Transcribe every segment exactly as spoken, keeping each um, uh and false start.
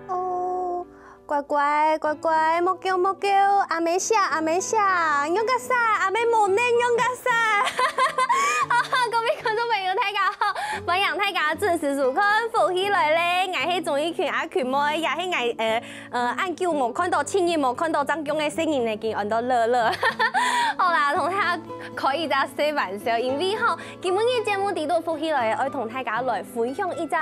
哦，乖乖，乖乖，莫噭，莫噭，阿姆惜，阿姆惜，仰結煞，阿姆無能，仰結煞。各位觀眾朋友，大家好，歡迎大家準時收看《福氣來了》，𠊎係鍾意群阿群妹，也係𠊎，呃，呃，恁久無看到，七日無看到，正強个細人仔，緊安到樂樂。好啦，同大家開一隻細玩笑，因為吼，今晡日節目裡肚福氣來了，愛同大家來分享一隻，誒，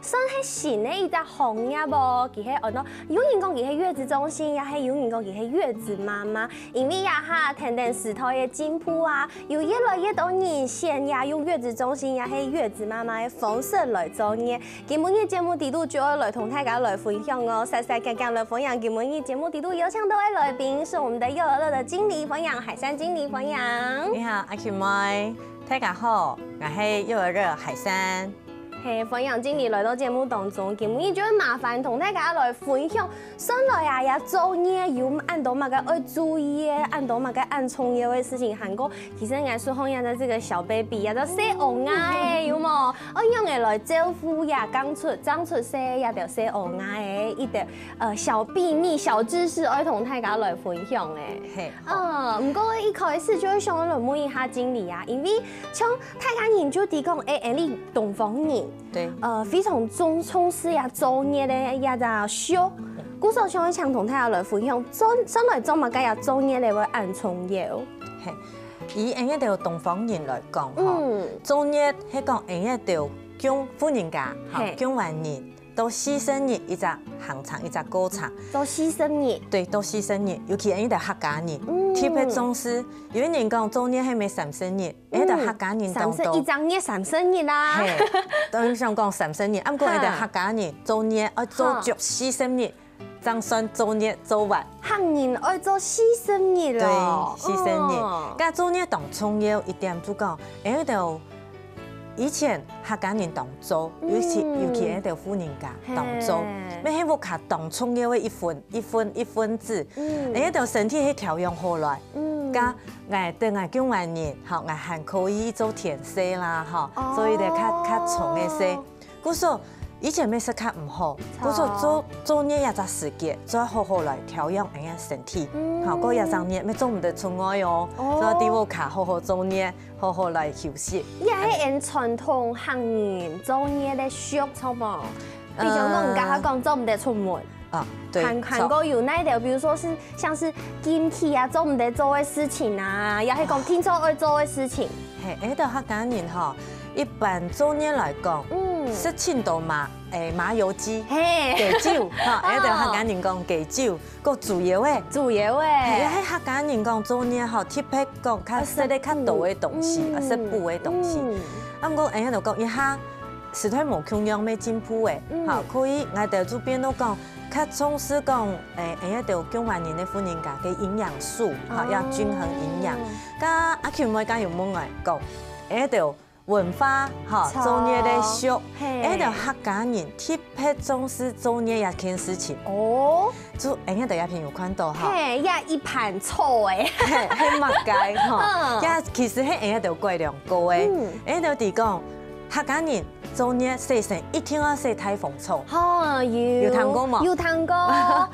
算係新个一隻行業哦。佢係安到，有人講佢係月子中心，也係有人講佢係月子媽媽。因為這下跈等時代个進步啊，有越來越多人選也用月子中心，也係月子媽媽个方式來作業。 今晡日節目裡肚就愛來同大家來分享哦，煞煞遽遽來歡迎今晡日節目裡肚邀請到个來賓，是我們的幼兒樂的經理，歡迎海珊經理，歡迎。你好，阿群妹，大家好，𠊎係幼兒樂海珊。嘿，歡迎經理來到節目當中，今晡日就會麻煩同大家來分享 算來啊，這作業有恁多麼个愛注意个，恁多麼个恁重要个事情，還過其實𠊎手項也在這個小baby，也在細嬰兒仔，有無？愛仰仔來照顧這剛出、正出世這兜細嬰兒仔，一兜，呃，小祕密、小知識，愛同大家來分享誒。嘿，好。嗯，毋過一開始就會想要來問一下經理啊，因為像大家人就知講，誒，𠊎俚東方人， 對。呃，非常重，重視這作業个這隻俗。故所想請同大家來分享，做，算來做麼个這作業个會恁重要？嘿，以𠊎俚兜東方人來講吼，嗯。作業係講𠊎俚兜降，婦人家，吼，嘿。降完人，到四十日一隻行程，一隻過程。到四十日？對，到四十日，尤其𠊎俚兜客家人，嗯。特別重視。有个人講作業係愛三十日， 𠊎兜客家人當多。三十，一隻月三十日啦。嘿，當然想講三十日，毋過𠊎兜客家人作業愛做足四十日，正算作業做完。客人愛做四十日咯。對，四十日。哦。該作業當重要一點，就講，𠊎兜以前客家人當做，尤其，嗯。尤其𠊎兜婦人家當做，嘿。乜係屋下當重要个一份，一份，一份子。嗯。𠊎兜身體係調養好來。 嗯。該𠊎，等𠊎降完人，吼，𠊎還可以做甜食啦，吼，哦。做一兜較，較重个事。故所，以前乜食較毋好，著。故所做，作業這隻時節，就愛好好來調養𠊎个身體。嗯。吼，過這隻月乜做毋得出外哦，哦。就愛在屋下好好作業，好好來休息。這係𠊎傳統客人作業个習俗無？比如講，呃。人家講做毋得出門。 啊，對，還，還過有哪兜，比如說是，像是禁忌啊，做毋得做个事情啊，也係講定著愛做个事情。嘿，𠊎兜客家人吼，一般作業來講，嗯。食盡多麻，誒，麻油雞，嘿。雞酒，吼，哦。𠊎兜客家人講雞酒，過豬腰仔。豬腰仔。嘿，係客家人講作業吼，特別講較食个較多个東西，嗯。啊，食補个東西。嗯。啊，毋過，誒，𠊎兜講一下， 時代無共樣，乜進步誒，嗯。吼，可以，𠊎兜就變到講，較重視講，誒，𠊎兜降完人个婦人家个營養素，吼，哦。愛均衡營養。該阿群妹剛有問𠊎講，𠊎兜文化，吼，著。作業个俗，嘿。𠊎兜客家人特別重視作業這件事情。哦。就，誒，𠊎兜這片有看到，吼。嘿，這一盤菜誒。嘿，係麼个，吼。嗯。這其實係𠊎兜改良過誒。嗯。𠊎兜知講， 客家人作業洗身一定愛洗大紅草。吼，有。有聽過無？有聽過。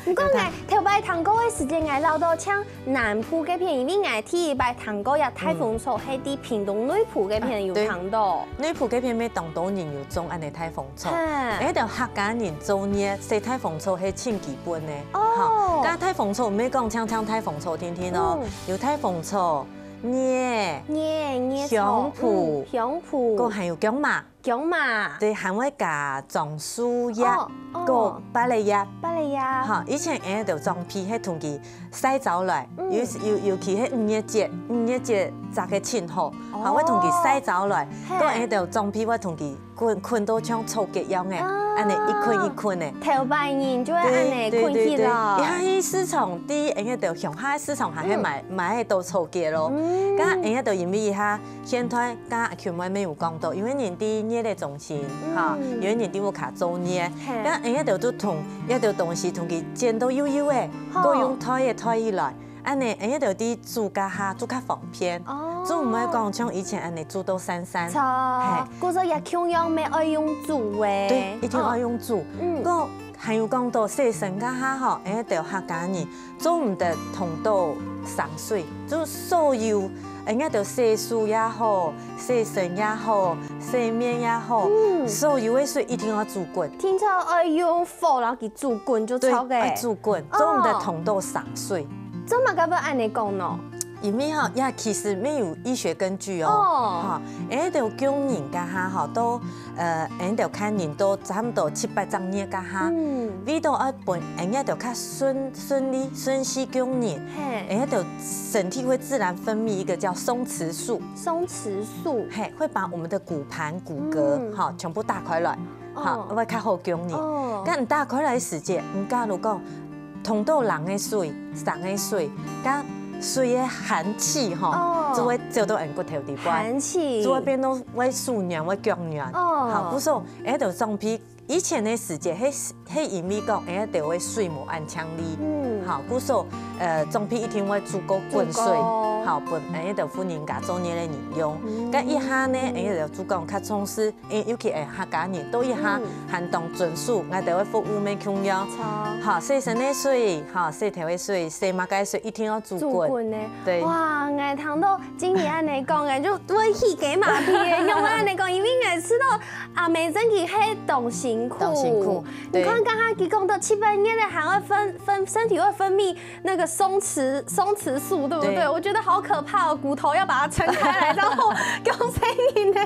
毋過𠊎頭擺聽過个時節，𠊎恅著像南部該片，因為𠊎第一擺聽過這大紅草，嗯。係在屏東內埔該片有聽到。啊，對。內埔該片乜當多人有種恁仔大紅草。哈。𠊎兜客家人作業洗大紅草係盡基本个。哦。吼，該大紅草毋係講淨淨大紅草定定哦，嗯。有大紅草、葉、葉、葉、香蒲，嗯，香蒲。過還有薑嫲。 薑嫲。對，還會加樟樹葉，哦，哦。過芭樂葉。芭樂葉。吼，以前𠊎兜長輩係同佢曬燥來，嗯。尤，尤，尤其係五月節，五月節摘个盡好，哦。吼，會同佢曬燥來，嘿。過𠊎兜長輩會同佢捆捆到像草結樣个，恁呢一捆一捆个。頭擺人就會恁呢捆起來。佢去市場，第一，人家就鄉下市場還係買買得到草結咯。該人家就因為一下現代，剛剛阿Q妹妹有講到，因為人在月个中心，哈，因為人在屋下做月，該人家就就同一兜東西同佢剪到幼幼个，都用袋个袋起來。 恁呢，恁呢就在煮該下，煮較方便。哦，煮毋會講像以前恁呢煮到散散。著，故所也共樣乜愛用煮个。對，一定愛用煮。嗯，過還有講到洗身該下吼，恁呢就客家人做毋得動到生水，就所有，恁呢就洗手也好，洗身也好，洗面也好，所有个水一定愛煮滾。聽說愛用火，然後佢煮滾就著个。愛煮滾，做毋得動到生水。 做麼个會恁呢講呢？因為吼，也其實沒有醫學根據哦。哦，哈，恁呢就供人該下吼，都呃，恁呢就看人都差不多七八十年該下，嗯，為到愛分恁呢就較順順利順序供人，嘿，恁呢就身體會自然分泌一個叫鬆弛素，鬆弛素，嘿，會把我們的骨盤骨骼哈全部打開來，哈，會較好供人。哦，該你打開來時節，你假如講 動到冷个水、生个水，該水个寒氣吼，就會走到𫣆骨頭底背，寒氣，就會變到會手軟、會腳軟，哦，好，故所，恁呢就裝備以前个時節，係係因為講，恁呢就會水無恁淨俐，嗯，好，故所，呃，裝備一定會煮過滾水，煮過，好，分恁呢就婦人家做月个人用。該一下呢，恁呢就煮講較重視 誒，尤其誒客家人，都一下還當遵守，𠊎兜个服務乜共樣。好，洗身个水，好，洗頭个水，洗麼个水，一定愛煮滾。煮滾呢？對。哇，𠊎聽到經理恁呢講，𠊎就會起雞嫲皮誒，仰會恁呢講，因為𠊎知道阿妹真个係當辛苦。當辛苦，你看剛剛佢講到七八月个，還會分分身體會分泌 那個鬆弛鬆弛素，對不對？對。我覺得好可怕哦，骨頭要把它撐開來，然後用聲音呢。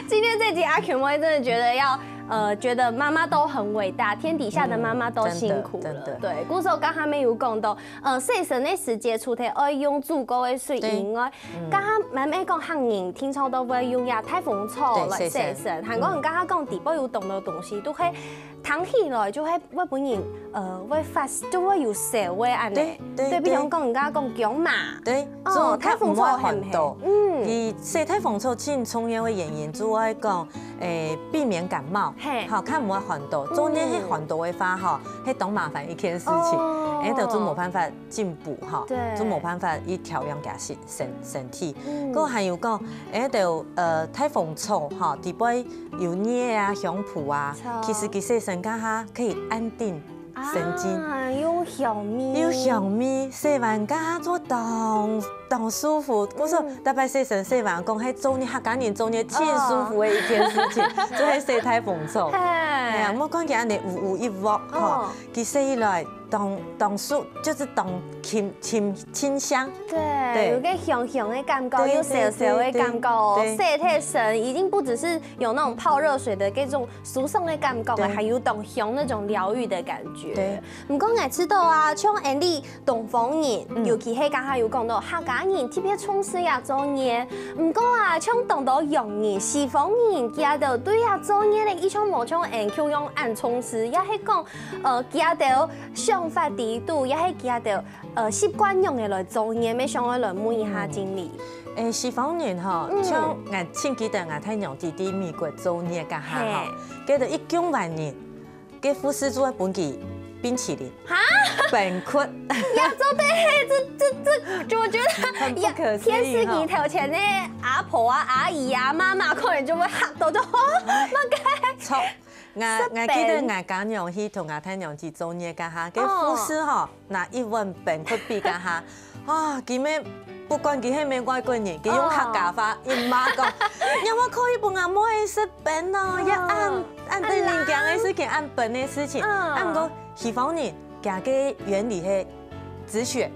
今天這集阿Q妹真的覺得要，呃，覺得媽媽都很偉大，天底下的媽媽都辛苦了。嗯，真的，真的。對，故所剛剛乜有講到，呃，洗身个時節，除忒愛用煮過个水以外，對。嗯。剛剛妹妹講客人平常都會用呀大紅草來洗身，對，洗身。還講你剛剛講底部有凍个東西，都會 聽起來就會會分人呃會發就會有燒个恁呢。對，對，對，比如講人家講薑嫲，對，哦，大紅草係毋係？嗯，佢洗大紅草盡重要个原因，主要係講，誒，避免感冒，嘿，好，較毋會寒著。做月係寒著个話吼，係當麻煩一件事情，哦，誒，就做無辦法進補吼，對，做無辦法去調養佢身身身體。嗯，過還有講，誒，就呃大紅草吼，底背 有葉啊、香蒲啊，其實佢洗身該下可以安定神經。啊，有香味。有香味，洗完該下做當當舒服。故所逐擺洗身洗完，講係做月客家人做月盡舒服个一件事情，就係洗大紅草。嘿。係啊，莫看佢恁呢烏烏一鑊吼，佢洗起來當當舒，就是當清清清香。對，對，有個香香个感覺，對，有燒燒个感覺哦，對，對，對，對。洗忒身，已經不只是 有那種泡熱水的這種舒爽的感覺，對，還有當香那種療癒的感覺。對。毋過𠊎知道啊，像𫣆俚東方人，嗯，尤其係剛剛有講到客家人特別重視這做月。毋過啊，像當多洋人、西方人，佢兜對這做月个意識無像𫣆共樣恁重視，也係講，呃，佢兜想法底肚，也係佢兜，呃，習慣樣个來做月，乜想愛來問一下經理。 誒，西方人吼，嗯，像𠊎盡記得𠊎大娘在在美國做月該下吼，嘿，佢就一降完月，該護士就會分佢冰淇淋，哈？冰棍。亞洲對，嘿，這這這，就我覺得很不可思議哈。電視機頭前个阿婆啊、阿姨啊、媽媽可能就會嚇到，就，哦，麼个？著，𠊎𠊎記得𠊎家娘去同𠊎大娘去做月該下，該護士吼， 拿一碗冰去分佢下，啊，佢乜不管佢係毋係外國人，佢用客家話一罵講，仰會可以分𠊎妹食冰哦，也恁恁得人驚个事情，恁笨个事情。啊，毋過西方人，佢个原理係止血，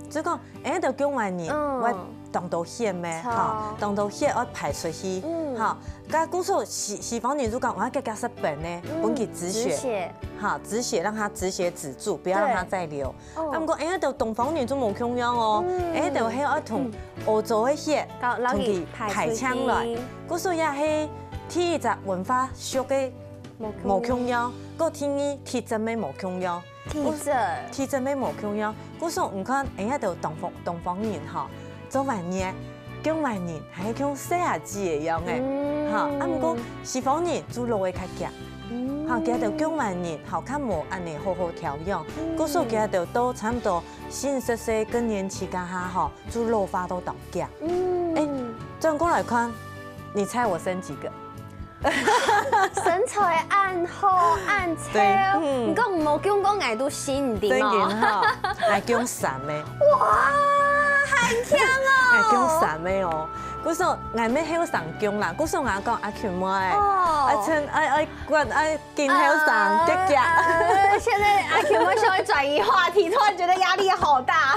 就講，誒，就降完月，會當多血咩，哈，當多血愛排出去，哈，該故所西西方人就講，𠊎遽遽食冰呢，分佢止血，止血，哈，止血，讓它止血止住，不要讓它再流。 啊，毋過，誒，就東方人就無共樣哦，誒，就係愛同歐洲个血同佢排淨來。故所也係第一隻文化shock个無共樣，無共樣，過第二體質个無共樣。體質。體質个無共樣，故所你看，𠊎兜東方東方人吼，做還人，降還人，還係像細阿姊个樣仔，嗯。吼，啊毋過西方人就老个較遽，嗯。吼，佢兜降還人，吼，較無恁樣好好調養，嗯。故所佢兜到差毋多四十歲更年期該下吼，就老化到當遽。嗯。欸，轉過來看，你猜我生幾個？ 身材恁好恁瘦，對，嗯。毋過無降過𠊎都信你嘛。真个哈，𠊎降三个。哇，還強哦！𠊎降三个哦，故所𠊎乜後生降啦，故所𠊎講阿群妹，哦。愛趁愛愛管愛緊後生，啊，遽遽。啊，現在阿群妹想要轉移話題，突然覺得壓力好大。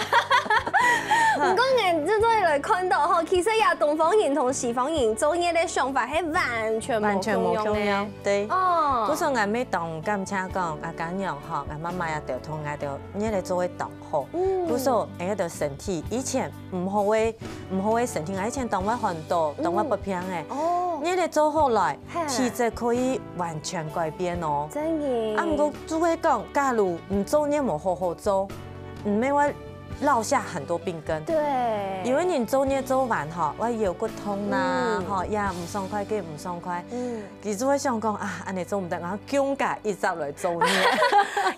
毋過𠊎這做來看到吼，其實呀，東方人同西方人做人个想法係完全無完全無共樣个。共樣，對。哦。故所𠊎乜當感謝講，阿家娘吼，𠊎媽媽也就同𠊎就日日做个當好。嗯。故所𠊎个身體以前毋好个，毋好个身體，𠊎以前當會寒著，當會發病个。嗯。哦。日日做好來，嘿。體質可以完全改變哦。真个。啊，毋過就係講，假如你做日無好好做，你乜會落下很多病根。對。因為你做日做完吼，會腰骨痛啦，嗯。吼，也毋爽快，个毋爽快。嗯。佢就會想講啊，恁樣做毋得，然後降價一隻來做日。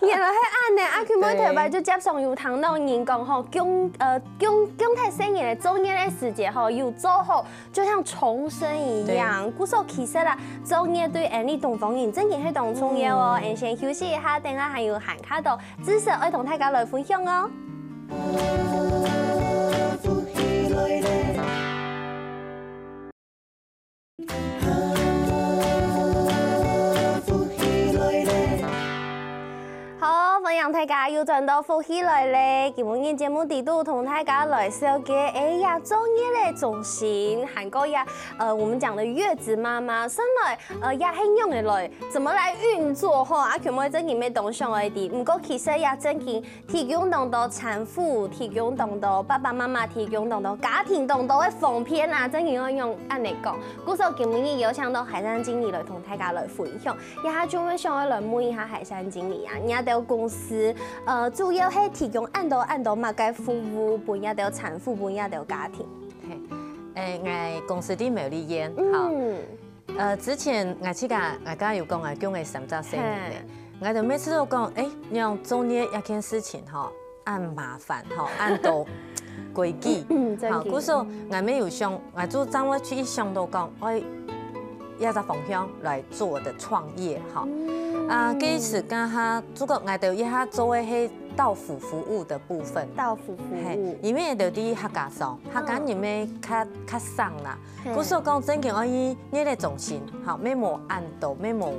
原來係恁樣，阿群妹頭擺就接上有聽到人講吼，降，呃，降，降太細人个做日个時節吼，有做好，就像重生一樣。對。故所其實啦，做日對𠊎俚東方人真个係當重要哦。嗯。𠊎俚先休息一下，等下還有還較多 知識愛同大家來分享哦。好，歡迎大家又轉到福氣來了。今晡日節目裡肚同大家來紹介，哎呀，做月子中心，還過呀，呃，我們講的月子媽媽，算來，呃，也係用得來，怎麼來運作吼？啊，全部這裡面都想愛知。毋過其實也正經 提供當多產婦，提供當多爸爸媽媽，提供當多家庭當多个方便啊，正經愛用恁樣講。故所今晡日邀請到海山經理來同大家來分享，這下就會想要來問一下海山經理啊，你兜公司，呃，主要係提供恁多恁多麼个服務，分這兜產婦，分這兜家庭？嘿，誒，𠊎公司在苗栗縣，哈。嗯。 呃，之前𠊎自家，𠊎剛剛有講𠊎降个三隻細人仔，嘿。𠊎就每次都講，誒，你講做月這件事情吼，恁麻煩吼，恁多規矩。嗯，真的。好，故所𠊎乜有想，𠊎就正會去想到講，哎，這隻方向來做我的創業哈。嗯。啊，這一次剛好，如果𠊎兜一下做个係到府服務的部分。到府服務。嘿，因為就在客家庄，客家人乜較，較省啦。 嘿。故所講，正經愛去月子中心，吼，乜無恁多，乜無，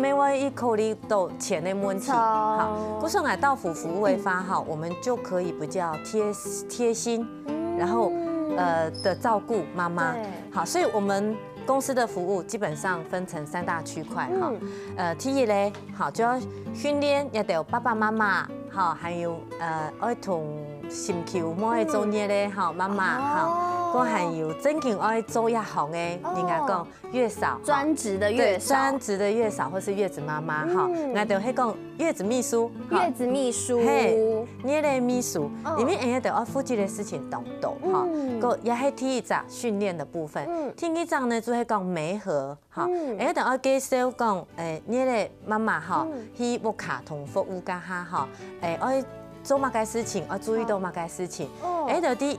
乜會去考慮到錢个問題，沒錯。吼。故所𠊎到府服務个話，吼，我們就可以比較貼，貼心，嗯。然後，呃，的照顧媽媽。對。好，所以我們公司的服務基本上分成三大區塊，哈。嗯。呃，第一呢，好，就要訓練這兜爸爸媽媽，好，還有，呃，愛同心臼無愛做月个，嗯。好，媽媽，哦。好，過還有正經愛做這行个，哦。人家講月嫂，哈。專職的月嫂。對，專職的月嫂或是月子媽媽，哈。嗯。𠊎兜係講月子秘書，哈。月子秘書。嘿，月个秘書，哦。因為𠊎兜愛負責个事情當多，哈。嗯。過也係第一隻訓練的部分。嗯。第二隻呢，就係講媒合， 吼，嗯。𠊎兜愛介紹講，誒，月个媽媽吼，嗯。去屋下同服務該下吼，誒，愛做麼个事情，愛注意到麼个事情。好。哦。𠊎兜在，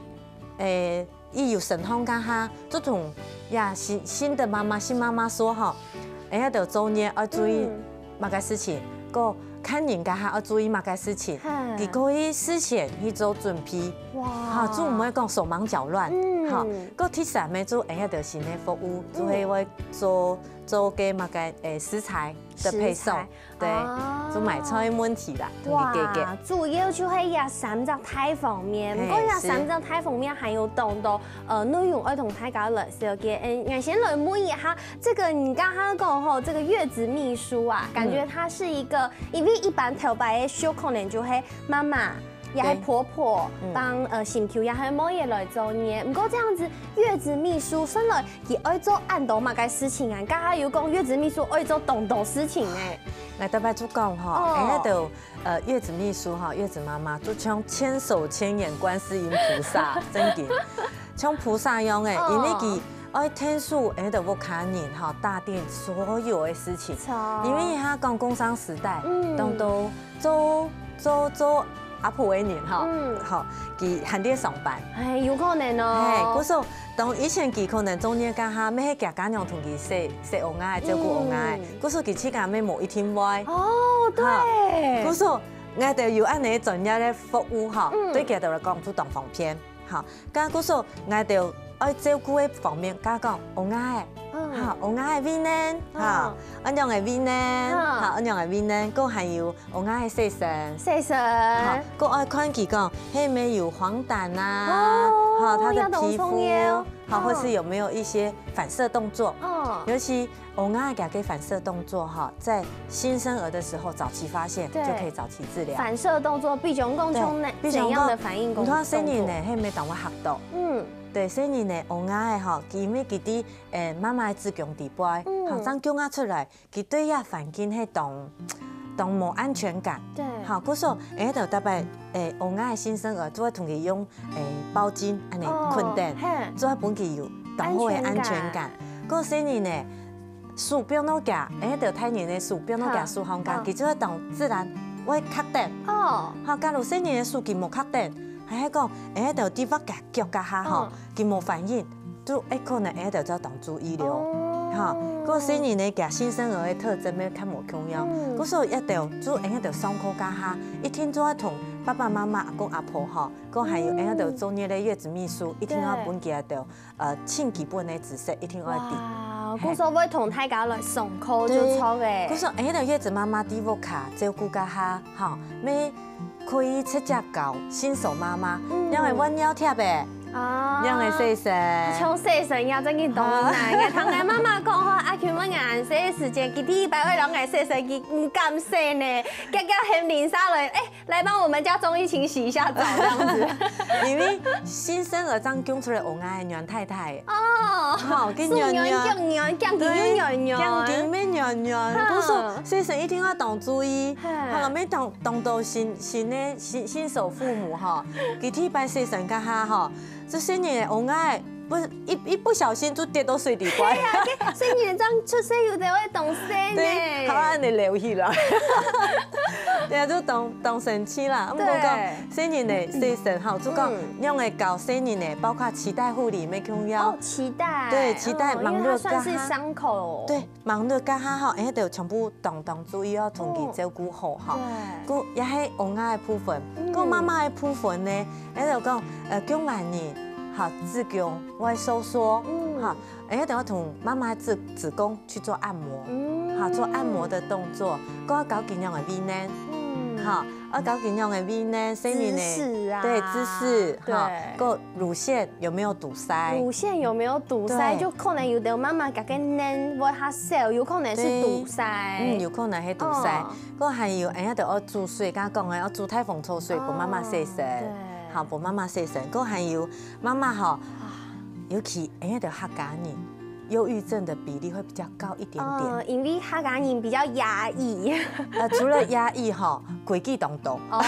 誒，佢有身項該下，就同這新，新的媽媽、新媽媽說吼，𠊎兜做月愛注意嗯。麼个事情，過 看人該下愛注意麼个事情，哈。佢可以事前去做準備，哇。哈，就毋會講手忙腳亂，嗯。哈。過第三个就𠊎兜新个服務，就係會做，做个麼个，誒，食材的配送，食材。對，哦。就買菜問題啦，同佢解決。哇，主要就係這三隻大方面，嘿，毋過這三隻大方面還有當多，呃，內容愛同大家來紹介。嗯，𠊎先來問一下， 這個你剛剛講吼，這個月子秘書啊，感覺它是一個，嗯。因為一般頭擺个想可能就係媽媽，也係婆婆，對。幫，呃，心臼也係妹仔來做月。毋過這樣子，月子秘書算來佢愛做恁多麼个事情啊？剛剛有講月子秘書愛做當多事情呢。𠊎頭擺就講吼，哦。哎，就，呃，月子秘書吼，月子媽媽就像千手千眼觀世音菩薩，真經，像菩薩樣誒，哦。因為佢愛𢯭手，哎，就屋下人吼，打點所有的事情。著。因為佢講工商時代，嗯。當多 做，做，做阿婆个人吼，嗯。吼，佢還在上班。哎，有可能哦。嘿，故所當以前佢可能做月該下，乜係厥家娘同佢洗，洗嬰仔，照顧嬰仔，嗯。故所佢自家乜無一定會。哦，對。哈，故所𠊎兜有恁呢專業个服務吼，嗯。對佢兜來講就當方便。 吼，該故所𠊎兜愛照顧个方面，該講嬰仔，嗯。吼，嬰仔个餵奶，吼，嗯。仰般个餵奶，嗯。吼，仰般个餵奶，過還有嬰仔个洗身，洗身。吼，過愛看佢講，係無有黃疸啊，哦，吼，他的皮膚，要動手耶。吼，或是有沒有一些反射動作，嗯。尤其 嬰仔厥个反射動作哈，在新生兒的時候早期發現，對。就可以早期治療。反射動作，比如講像哪，對，比如講，怎樣的反應動作？你看細人仔，係無當會嚇到。嗯。對，細人仔，嬰仔吼，佢因為佢在，誒，媽媽个子宮底背，嗯。吼，正降啊出來，佢對這環境係當，當無安全感。對。吼，故所，誒，就特別，誒，嬰仔新生兒，就會同佢用 誒，包巾恁呢哦，捆等，嘿。做得分佢有當好个安全感。安全感。過細人仔，手放到厥，誒，就大人个手放到厥手項下，哦。佢就會當自然會剋等。哦。吼，假如細人仔手佢無剋等，還係講，誒，就在畫厥腳該下吼，嗯。佢無反應，就會可能誒，就做當注意了。哦。吼，過細人仔厥新生兒个特徵乜較無共樣，嗯。故所一定就誒，就上課該下，一定就愛同爸爸媽媽、阿公阿婆吼， 過還有，嗯。誒，就做月个月子秘書，一定愛分佢兜，對。呃，盡基本个知識，一定愛知。哇，嘿。故所會同大家來上課就著誒。對，故所，誒，就月子媽媽在屋下照顧該下，吼，乜可以直接教新手媽媽，嗯。仰般換尿貼誒，啊。仰般洗身。像洗身一樣，真个當難。啊。𠊎聽𠊎媽媽講吼，阿舅問𠊎洗時間，佢第一擺會讓𠊎洗身，佢毋敢洗呢，遽遽喊鄰舍來，誒， 來幫我們家鍾玉琴洗一下澡這樣子。因為新生兒正降出來，嬰仔軟太太。哦，吼，佢軟軟。手軟軟，腳軟，腳筋又軟軟。對，腳筋乜軟軟，哈。故所洗身一定愛當注意，嘿。吼，乜當，當多新，新个，新，新手父母吼，佢第一擺洗身該下吼， 這細人仔嬰仔，不，一，一不小心就跌到水底背。對啊，這細人仔正出世有兜會當細呢。對，好，恁呢流去了。對啊，就當，當生趣啦。毋過講，對。細人仔洗身吼，就講，嗯。仰般教細人仔，包括臍帶護理，乜共樣。哦，臍帶。對，臍帶，哦，因為它算是傷口。對， 吂落該下吼，誒，就全部當當注意，愛同佢照顧好吼。哦，對。故也係嬰仔个部分，嗯。故媽媽个部分呢，誒，就講，呃，降懷孕，吼，子宮會收縮，嗯。吼，誒，就愛同媽媽子，子宮去做按摩，嗯。吼，做按摩的動作，故愛教佢仰般个餵奶，嗯。吼，愛教佢仰般个餵奶，生理呢，姿勢啊，對，姿勢，吼，對。故 乳腺有沒有堵塞？乳腺有沒有堵塞？對。就可能有的媽媽講个奶會較少，有可能是堵塞。對。嗯，有可能係堵塞。哦。過還有，哎呀，就愛煮水，剛剛講个，愛煮大紅棗水，哦，分媽媽洗身。對。好，分媽媽洗身。過還有，媽媽吼，啊。尤其，哎呀，就客家人，憂鬱症的比例會比較高一點點。哦，因為客家人比較壓抑。呃，除了壓抑吼，規矩當多。哦。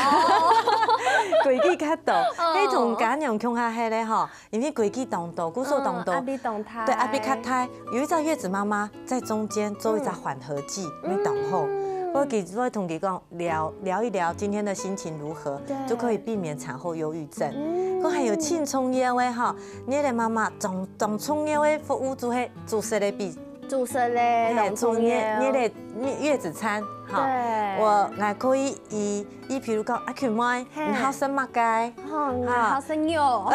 規矩較多，哦。係同家娘共下歇个吼， 因為規矩當多，故所當多。嗯，壓力當大。對，壓力較大。有一隻月子媽媽在中間做一隻緩和劑，嗯。會當好。嗯。我會同佢講，聊，聊一聊今天的心情如何，對。就可以避免產後憂鬱症。嗯。過還有盡重要个吼，你个媽媽當，當重要个服務就係煮食个比，煮食个，嘿，當重要。煮月，你个月，月子餐，吼。對。𠊎，𠊎可以以 你譬如講，阿琴妹，嘿。你好食麼个？哦，𠊎好食肉。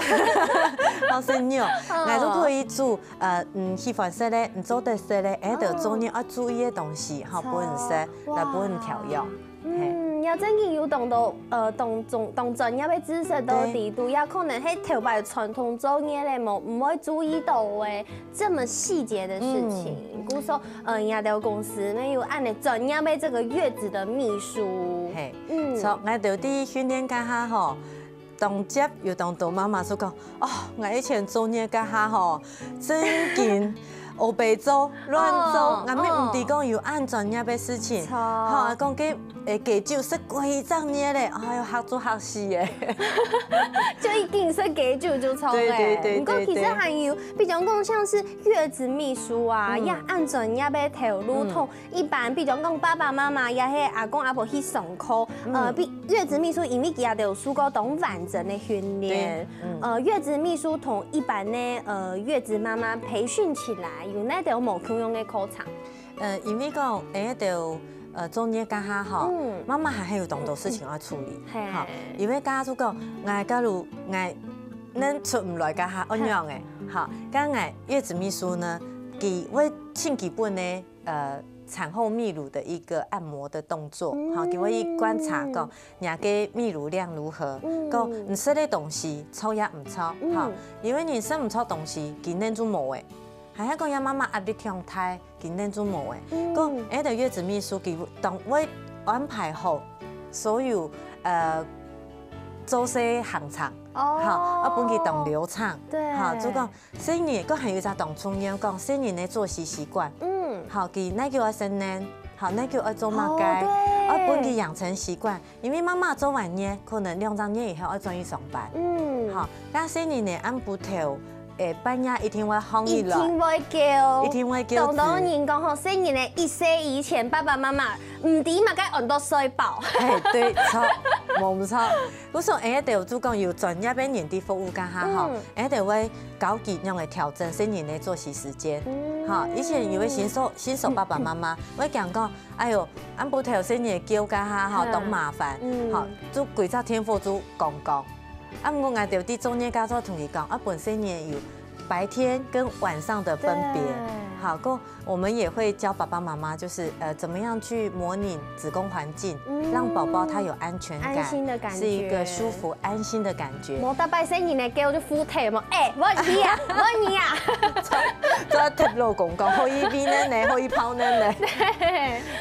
好食肉。哦。𠊎就可以煮，呃，嗯，喜歡食个，你做得食个，哎，就做你愛注意个東西，吼，哦。分你食，來分你調養。哇。嘿。嗯，也也正經有當多，呃，當中，當專業个知識到底肚，也可能係頭擺傳統作業咧，無，毋會注意到个這麼細節的事情。故所，呃，𠊎兜公司呢有恁呢專業个這個月子的秘書。嘿，嗯，著，𠊎兜在訓練該下吼，當接有當多媽媽就講，哦，𠊎以前作業該下吼，正經烏白做、亂做，哦，𠊎乜毋知講有恁專業个事情。著。吼，講該，誒，該就食幾隻月咧，哎喲，嚇都嚇死誒。就一定食該就就著誒。對，對，對，毋過其實還有，對，對。比如講像是月子秘書啊，嗯。也恁專業个頭路，嗯。同 一般，比如講爸爸媽媽也係阿公阿婆去上課，嗯。呃，比，月子秘書因為佢兜受過當完整个訓練，對，嗯。呃，月子秘書同一般个，呃，月子媽媽培訓起來，有哪兜無共樣个課程？呃，因為講，𠊎兜，呃，作業該下吼，嗯。媽媽還，還有當多事情愛處理，嘿。吼，因為該下就講，𠊎假如，𠊎，恁出毋來該下，仰般誒，吼，該𠊎月子秘書呢，佢會盡基本个 呃，產後泌乳的一個按摩的動作，嗯。吼，佢會去觀察講，你个泌乳量如何，嗯。講你食个東西著也毋著，嗯。吼，因為你食毋著東西，佢等就無誒。還係講，若媽媽壓力忒大，佢等就無誒。嗯。講，𠊎兜月子秘書佢當會安排好所有，呃，做事行程，哦。吼，啊，分佢當流暢，對。吼，就講 細人，閣還有一隻當重要，講細人个作息習慣。嗯。好，佢哪久愛食奶，好，哪久愛做麼个，哦，對。愛分佢養成習慣。因為媽媽做完月，可能兩隻月以後愛轉去上班。嗯。好，該細人呢，暗晡頭，誒，半夜一定會䟘起來，一定會噭。一定會噭。當多人講吼，細人呢，一歲以前，爸爸媽媽毋知麼个安到睡飽。嘿，對，著，無毋著。 故所，𠊎兜就講有專業个人在服務該下吼，嗯。𠊎兜會教佢仰般調整細人个作息時間。嗯。吼，以前有个新手，新手爸爸媽媽，會驚講，哎喲，暗晡頭細人噭該下吼，嗯。當麻煩，嗯。吼，就規隻電火就光光。啊，毋過𠊎兜在作業該就同佢講，啊，分細人有白天跟晚上的分別。對。好，過 我們也會教爸爸媽媽，就是，呃，怎麼樣去模擬子宮環境，嗯。讓寶寶他有安全感，安心的感覺。是一個舒服、安心的感覺。無逐擺細人仔噭就附體嘛，欸，無你啊，無你啊。做，做貼老公講，可以喂奶奶，可以泡奶奶。對。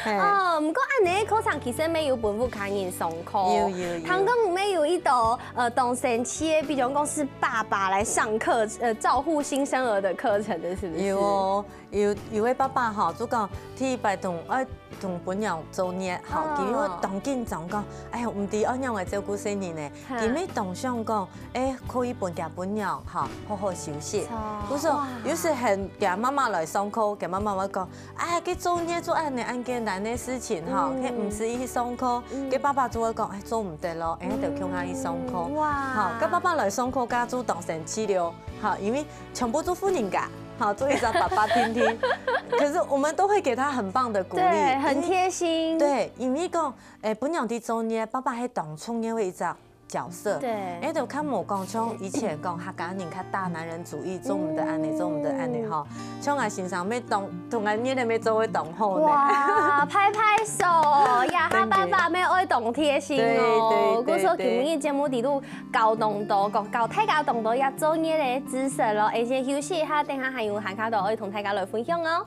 嘿。哦，毋過恁呢課程其實乜有分屋下人上課。有，有，有。聽講乜有一道，呃，當生趣个，比如講是爸爸來上課，呃，照護新生兒的課程的，是不是？有哦。 有，有个爸爸吼，就講第一擺同，愛同餔娘做月吼，哦。佢又當緊張講，哎喲，毋知愛仰般照顧細人仔。哈。佢乜當想講，欸，可以分厥餔娘吼，好好休息。著。故所，哇。有時候厥媽媽來上課，厥媽媽會講，哎，該做月就恁呢，恁簡單个事情吼，嗯。該毋使去上課。嗯。該爸爸就會講，哎，做毋得咯，哎，就共下去上課。嗯，哇。吼，該爸爸來上課，該就當生趣了。 好，因為全部都婦人家，好，做一隻爸爸聽聽。可是我們都會給他很棒的鼓勵，對，很貼心。因為，對，因為講，欸，餔娘在做月，爸爸係當重要个一隻角色。對。欸，就較無講像以前講客家人較大男人主義，做毋得恁呢，做毋得恁呢，吼。像𠊎先生乜當，同𠊎月仔乜做會當好呢。哇，拍拍手呀，他爸爸乜愛當貼心哦。對，對，對，故所今日節目裡肚 教當多，教，教大家當多這做月个知識咯。而且休息一下，等下還有還較多愛同大家來分享哦。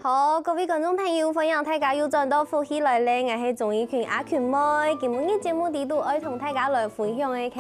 好，各位觀眾朋友，歡迎大家又轉到福氣來了，𠊎係鍾怡君阿君妹。今日節目裡肚愛同大家來分享个，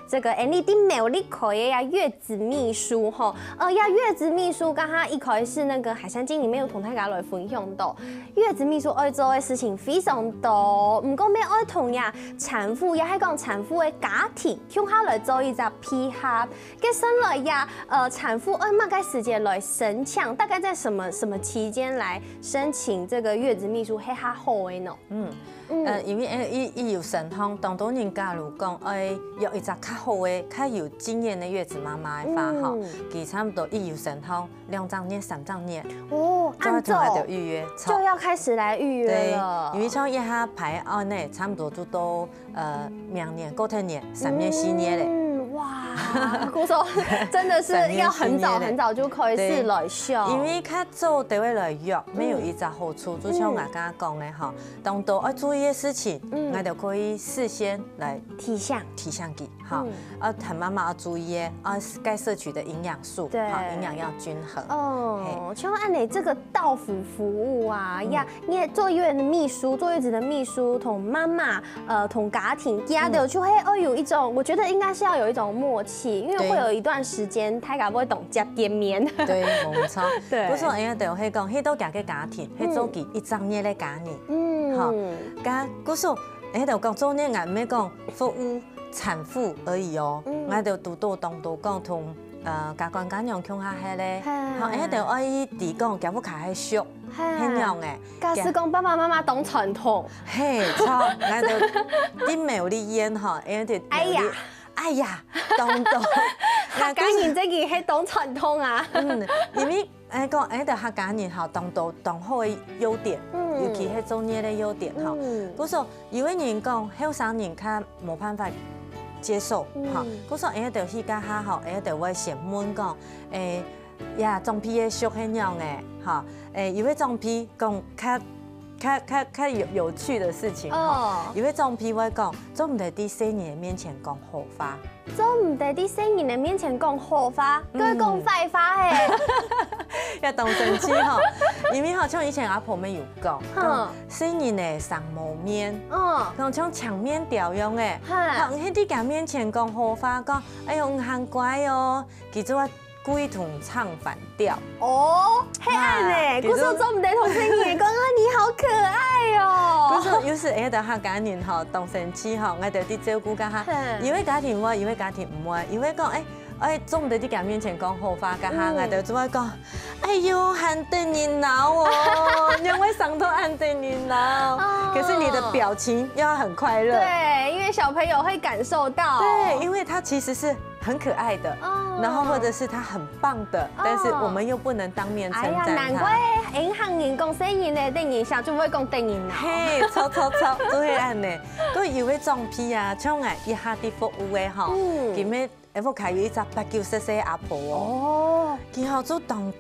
這個𠊎俚在苗栗開个呀月 子秘書吼，呃，呀，月子秘書剛剛一開始那個海山經理乜有同大家來分享到，月子秘書愛做个事情非常多，毋過乜愛同呀產婦，也係講產婦个家庭，共下來做一隻配合。該算來呀，呃，產婦愛麼个時間來申請，大概在什麼，什麼期間來申請這個月子秘書係較好个呢？嗯， 嗯。呃，因為，呃，佢，佢有身項，當多人假如講愛約一隻較好个、較有經驗个月子媽媽个話吼，嗯。佢差不多佢有身項兩隻月、三隻月，哦，就愛同𠊎兜預約，按照，就要開始來預約了。對，因為像這下排案呢，差不多就到，呃，明年、過忒年、三月、四月咧。嗯。啊，故所真的是要很早很早就開始來想。因為較早就會來約，嗯。乜有一隻好處，就像𠊎剛剛講个吼，當多愛注意个事情，嗯。𠊎就可以事先來提醒。提醒佢，吼。嗯。啊，喊媽媽要注意个，啊，該攝取的營養素，對。吼，營養要均衡。哦，像恁呢，這個到府服務啊，嗯。呀，你也坐月子的秘書，坐月子的秘書同媽媽，呃，同家庭，佢兜就會，哦，有一種，我覺得應該是要有一種默契，因為會有一段時間，對。大家會當輒見面。對，無錯。對。故所𠊎兜會講，該兜厥个家庭，係做佢一隻月个家人。嗯。吼，該故所𠊎兜講做月子，𠊎毋係講服務產婦而已哦，嗯。𠊎兜堵到當多講同，呃，家官家娘共下歇个，哈。吼，𠊎兜愛知講，厥屋下係熟，哈。係仰仔。假使講爸爸媽媽當傳統。嘿，著，𠊎兜在苗栗縣吼，𠊎兜苗栗，哎呀。哎呀，當多。客家人這個係當傳統啊。嗯，因為 𠊎講，𠊎兜客家人吼，當多當好个優點，嗯。尤其係做月子个優點吼。嗯。故所有个人講，後生人較無辦法接受，嗯。吼。故所𠊎兜去該下吼，𠊎兜會先問講，誒，呀，裝備个熟係仰仔，吼。誒，有个裝備講較，較，較，較有，有趣的事情吼。哦。有个裝備會講，做毋得在細人个面前講好話。 做毋得在細人个面前講好話，嗯。佢講壞話嘿。也當生趣吼，因為吼，像以前阿婆乜有講，哼。講細人仔生無面，嗯。講像青面鳥樣仔，哈。吼，你在厥面前講好話，講，哎喲，你還乖哦，佢就會故意同你唱反調。哦，係恁呢，啊，故所做毋得同細人講啊，你好可愛哦。故所有時𠊎兜客家人吼，當生趣吼，𠊎兜在照顧該下，哼。有个家庭會，有个家庭毋會，有个講，誒，誒，做毋得在厥面前講好話，該下，嗯。𠊎兜就會講，哎喲，還得人惱哦，仰會生到還得人惱。哦。可是你的表情要很快樂。對，因為小朋友會感受到。對，因為他其實是 很可愛的，哦。然後或者是他很棒的，哦。但是我們又不能當面稱讚他。哎呀，難怪𠊎客人講細人仔得人惜，就會講得人惱。嘿，著著著，就係恁呢。佢有个裝備啊，像𠊎一下在服務个吼，嗯。今日屋下有一隻八九十歲个阿婆哦，哦。佢吼就當，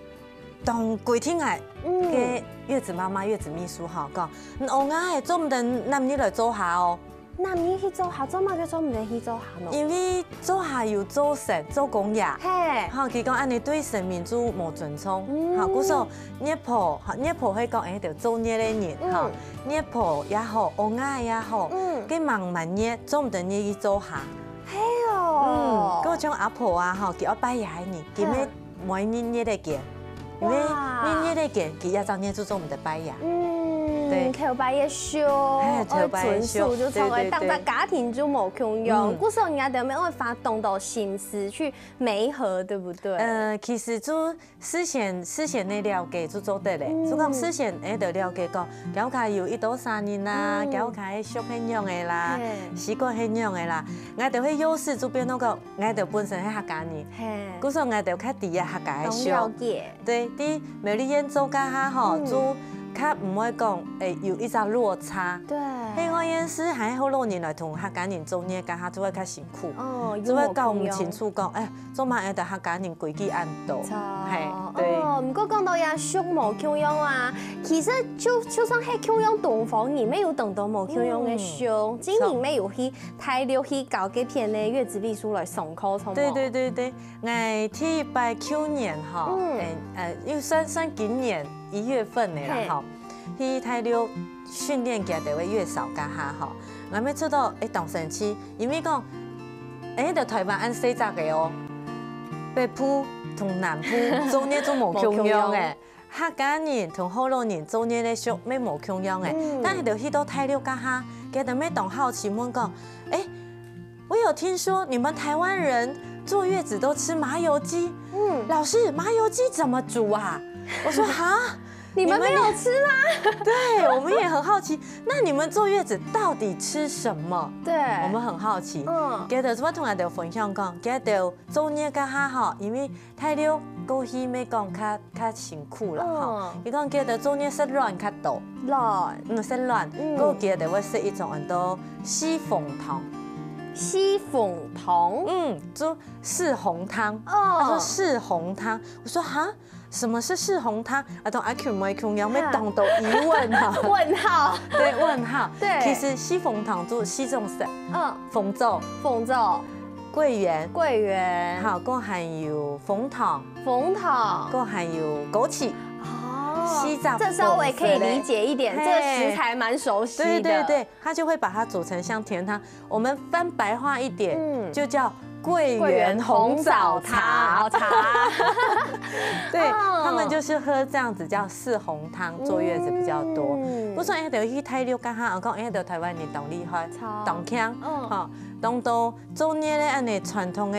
當規定𠊎，嗯。个月子媽媽、月子秘書吼講，嗯，𠊎啊，做毋得男人來做下哦。 男人去做下，做麼个做毋得去做下呢？因為做下有做神、做公爺。嘿。吼，佢講恁呢對神明就無尊重。嗯。吼，故所月婆，吼，月婆會講，誒，就做月个人，嗯。吼，月婆也好，翁仔也好，嗯。該吂滿月做毋得入去做下。嘿哦。嗯，該像阿婆啊，吼，佢愛拜爺个人，佢乜嗯。 每日日个見，因為哇。日日个見，佢一隻月就做毋得拜爺。嗯，對。頭擺个燒，嘿，頭擺个燒，愛遵守，就成為對，對，對。逐隻家庭就無共樣。嗯。故所人家就愛花當多心思去媒合，對不對？呃，其實就事先，事先个了解就做得了。嗯。就講事先，誒，就了解講，佢屋下有幾多儕人啦，嗯。佢屋下个俗係仰仔啦，嘿。習慣係仰仔啦。𠊎兜个優勢就變到講， 𠊎兜本身係客家人，嘿。故所𠊎兜較知个客家个俗。當了解。對，在苗栗縣做該下吼，嗯。就較毋會講，誒，有一隻落差。對。係外縣市還好多人來同客家人做月，該下就會較辛苦。哦，就會搞毋清楚講，有無共樣。誒，做麼个𠊎兜客家人規矩恁多。著。嘿，對。哦，毋過講到這俗無共樣啊，其實就，就算係共樣東方人，乜有當多無共樣个俗，嗯。今年乜有去 大陸去教該片个月子秘書來上課，著無？對，對，對，對。𠊎第一擺舊年吼，嗯。誒，呃，又算，算今年一月份个啦，嘿。吼，去大陸訓練佢兜个月嫂該下吼，𠊎乜覺著，誒，當生趣，因為講，誒，就臺灣恁細隻个哦，北部同南部做月就無共樣誒。無共樣。 客家人同學老人做月个俗乜無共樣誒，嗯。但係就去到大陸該下，佢兜乜當好奇問講，誒，我有聽說你們臺灣人坐月子都吃麻油雞，嗯。老師，麻油雞怎麼煮啊？我說，哈？你們沒有吃嗎？你們，對，我們也很好奇，那你們坐月子到底吃什麼？對。我們很好奇。嗯。佢兜就同𠊎兜分享講，佢兜做月該下吼，因為 大陸過去乜講較，較辛苦啦，吼。嗯。佢講佢兜做月食卵較多。卵。嗯，食卵，嗯。過佢兜會食一種安到四寶湯。四紅湯。嗯，就四紅湯。哦。他說四紅湯，我說哈，什麼是四紅湯？啊，同阿 Q 妹共樣，要當到疑問哈。問號。對，問號。對。其實四紅湯就四種色，嗯。紅棗、紅棗、桂圓、桂圓、好，過還有紅糖、紅糖、過還有枸杞。哦，四隻，這稍微可以理解一點，紅色的。這個食材蠻熟悉的。嘿。對對對，他就會把它煮成像甜湯。我們翻白話一點，嗯。就叫桂圓紅棗茶。桂圓紅棗茶。對，哦。他們就是喝這樣子叫四紅湯，坐月子比較多。嗯。故所以就去大陸該下，講，哎，就台灣人當厲害，超。當強，嗯。吼，當多坐月个恁呢傳統个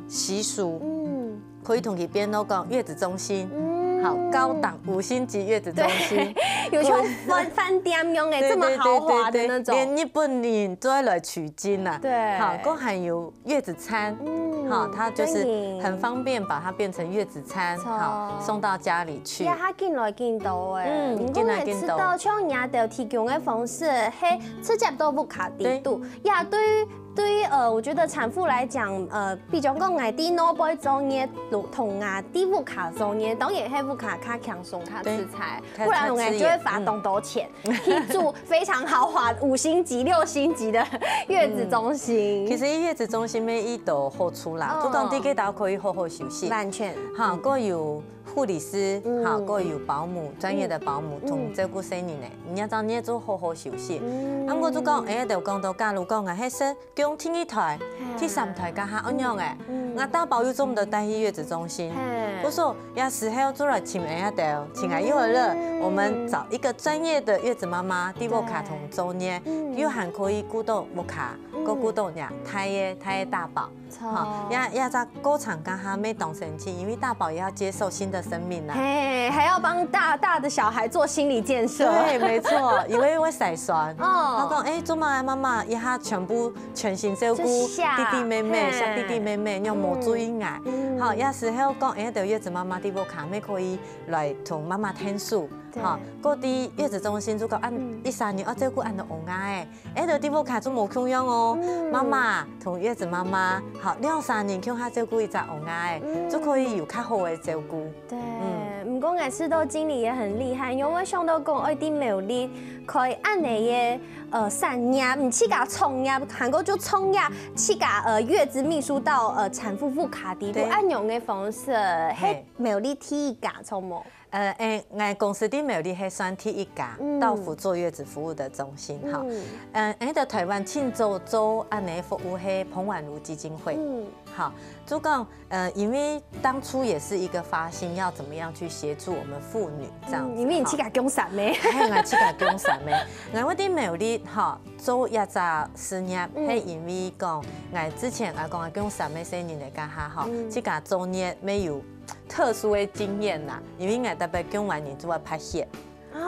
習俗。嗯。 可以同佢變到講月子中心，嗯。好，高檔五星級月子中心。對，有像飯，飯店樣欸，對，這麼豪華的那種。對，對，對，對，對，連日本人都要來取經啊。對。好，過還有月子餐，嗯，好，它就是很方便把它變成月子餐，真的。好，送到家裡去。呀，佢緊來緊多欸，嗯，毋過緊來緊多。𠊎知道像你兜提供个方式，係直接到屋下底肚，對。呀，對於 對於，呃，我覺得產婦來講，呃，比如講𠊎在外背坐月，同𠊎在屋下坐月，當然係屋下較輕鬆、較自在，對，不然𠊎就會花當多錢，嗯。去住非常豪華五星級、六星級的月子中心。嗯。其實月子中心乜有當多好處啦，哦。就講在該兜可以好好休息。完全。哈，嗯。過有護理師，嗯。哈，過有保姆，專業的保姆，嗯。同照顧細人仔，你愛做，你愛做好好休息。嗯。啊，𠊎就講，哎，就講到，假如講𠊎係生 降第二胎、嘿。第三胎該下恁樣欸，嗯。𠊎大寶又做毋得帶去月子中心，嘿。故所這時候就來尋𠊎兜，尋𠊎幼兒樂，嗯。我們找一個專業的月子媽媽，在屋下同坐月，嗯。又還可以顧到屋下，嗯。過顧到若大个，大个大寶。著。哈，這，這隻過程該下乜當神奇，因為大寶也要接受新的生命啊。嘿，還要幫大，大的小孩做心理建設。對，沒錯，因為會篩選。哦。佢講，哎，做麼个媽媽一下全部 全心照顧就惜，弟弟妹妹，嘿。惜弟弟妹妹，又無注意𠊎。嗯。好，有時候講，哎，就月子媽媽在屋下，乜可以來同媽媽𢯭手。對。好，過在月子中心，如果恁，嗯。一儕人愛照顧恁多嬰兒欸，哎，就在屋下就無共樣哦。嗯。媽媽同月子媽媽，好，兩儕人共下照顧一隻嬰兒欸，嗯。就可以有較好个照顧。 對，嗯。毋過𠊎知道經理也很厲害，因為想到講愛在苗栗開恁呢个，呃，產業，毋自家創業，還過就創業，自家，呃，月子秘書到，呃，產婦屋下底肚，對。恁樣个方式，嘿。係苗栗第一家，著無？呃，誒，𠊎公司在苗栗係算第一家，嗯。到府坐月子服務的中心，哈。嗯。呃，誒，在台灣盡早做恁呢服務係彭婉如基金會。嗯。好，就講 呃，因為當初也是一個發心，要怎麼樣去協助我們婦女這樣子，嗯，因為你自家降三个。哈。嘿，𠊎自家降三个。𠊎會在苗栗，吼，做這隻事業，嗯。係因為講，𠊎之前，𠊎講𠊎降三个細人仔該下，吼，嗯。自家做月乜有特殊个經驗啦，因為𠊎特別降完人就會發血。 啊？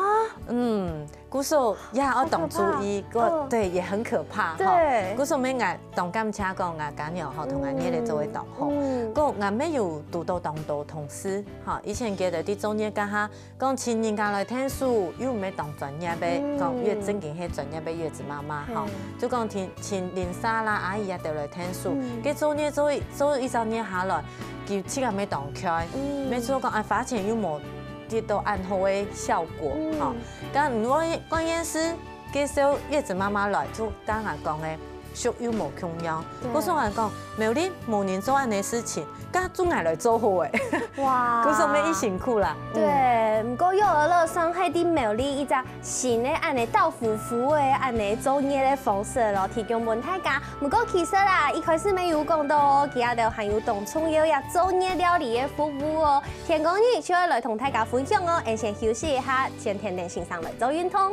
嗯，故所也愛當注意，好可怕。過，嗯。對，也很可怕，哈。對。故所𠊎當感謝講，𠊎家娘吼，同𠊎日日做得當好。嗯。過𠊎乜有堵到當多同事，哈，以前佢兜在做月該下，講請人家來𢯭手，又毋係當專業个，嗯。講月，正經係專業个月子媽媽，哈。嗯。就講請，請鄰舍啦、阿姨啊，都來𢯭手。嗯。佢做月做一，做一隻月下來，佢自家乜當𤸁，嗯。乜就講，哎，花錢又無 得到恁好个效果，嗯。吼。但如果關鍵係介紹月子媽媽來，就剛剛講个，俗又無共樣。對。故所𠊎講，苗栗無人做恁呢事情，該就𠊎來做好欸。哇。故所乜已辛苦啦。嗯。對，毋過幼兒樂算係在苗栗一隻新个恁呢到府服務个恁呢做月个方式咯，提供分大家。 毋過其實啦，一開始乜有講到哦，佢兜還有當重要个做月料理个服務哦。天光日就愛來同大家分享哦，𠊎先休息一下，先𢯭𢯭先生來做運動。